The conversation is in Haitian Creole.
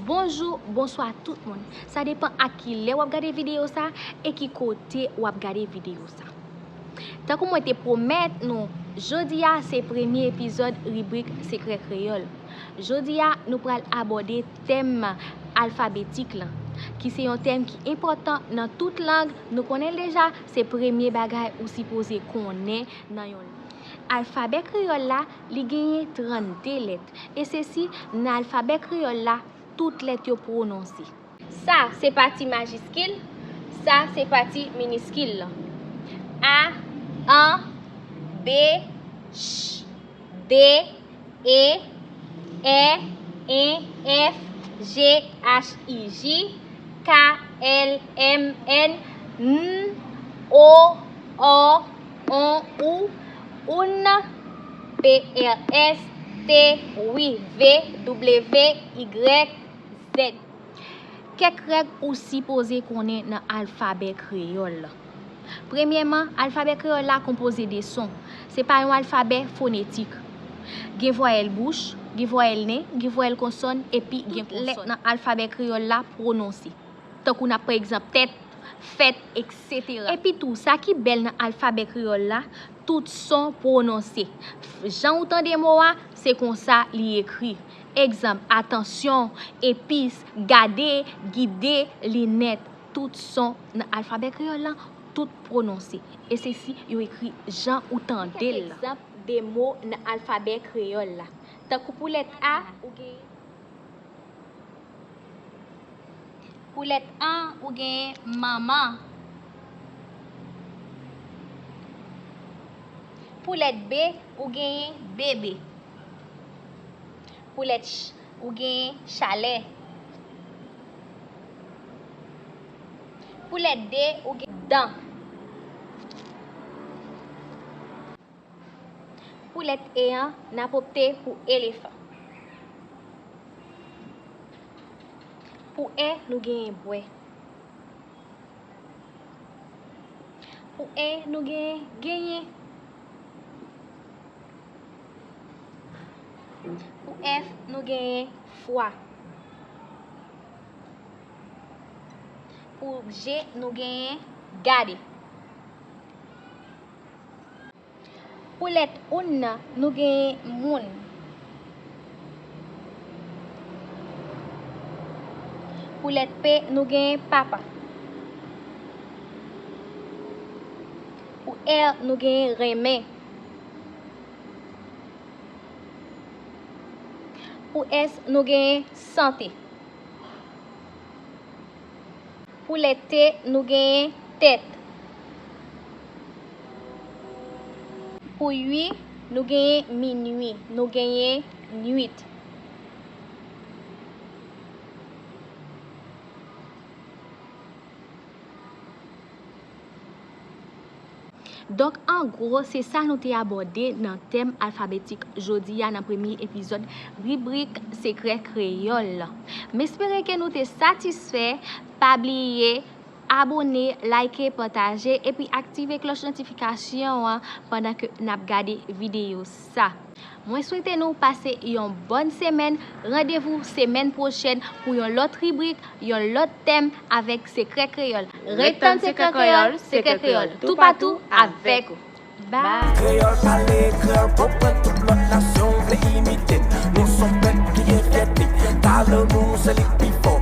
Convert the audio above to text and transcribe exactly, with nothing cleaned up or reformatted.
Bonjou, bonswa tout moun. Sa depann ak ki lè w ap gade videyo sa e ki kote w ap gade videyo sa. Tankou mwen te pwomèt nou, jodi a se premye epizòd ribrik Sekrè Kreyòl. Jodi a, nou pral abòde tèm alfabetik lan, ki se yon tèm ki enpòtan nan tout lang. Nou konnen l deja, se premye bagay ou sipoze konnen nan yon lang. Alfabè kreyòl la, li genyen trannde lèt, e se si nan alfabè kreyòl la, tout lèt yo pwononse. Sa se pati majiskil, sa se pati miniskil lan. A, an, B, ch, D, E, è, en, èf, G, H, I, J, K, L, M, N, N, O, O, on, ou, oun, P, R, S, T, wi, V, W, Y, Z. Kèk règ ou sipoze konnen nan alfabè kreyòl. Premyèman, alfabè kreyòl la konpoze de son. Se pa yon alfabè fonetik. Gen vwayèl bouch, gen vwayèl nen, gen vwayèl konsòn, epi gen konsòn. Tout lèt nan alfabè kreyòl la pwononse. Tankou n ap pran egzanp tèt, fèt, etsetera. Epi tou, sa ki bèl nan alfabè kreyòl la, tout son pwononse. Jan ou tande mo a, se konsa li ekri. Egzanp, atansyon, epis, gade, gide, linèt. Tout son nan alfabè kreyòl la, tout pwononse. E se si yo ekri jan ou tande l lan. Kèk egzanp de mo nan alfabè kreyòl la. Tankou pou lèt A, ou gen Pou lèt A, ou genyen manman. Pou lèt B, ou genyen bebe. Pou lèt ch, ou genyen chalè. Pou lèt D, ou gen dan. Pou lèt E an, n ap opte pou elefan. Pou è, nou genyen bwè. Pou en, nou genyen genyen. Pou èf, nou genyen fwa. Pou je, nou genyen gade. Pou lèt oun nan, nou genyen moun. Pou lèt P, nou genyen papa. Pou R, nou genyen renmen. Pou S, nou genyen sante. Pou lèt T, nou genyen tèt. Pou ui, nou genyen minui, nou genyen nuit. Donk, an gwo, se sa nou te abòde nan tèm alfabetik jodi a nan premye epizòd ribrik Sekrè Kreyòl. M espere ke nou te satisfè. Pa bliye abòne, like, pataje, epi aktive klòch notifikasyon an pandan ke n ap gade videyo sa. Mwen swete nou pase yon bòn semèn. Randevou semèn pwochèn pou yon lòt ribrik, yon lòt tèm avèk Sekrè Kreyòl. Ret tann Sekrè Kreyòl, Sekrè Kreyòl, toupatou avèk ou. Bye. Kreyòl pale, kreyòl konprann, tout lòt nasyon vle imite n. Nou se yon pèp ki gen fyète, talan nou se li k pi fò.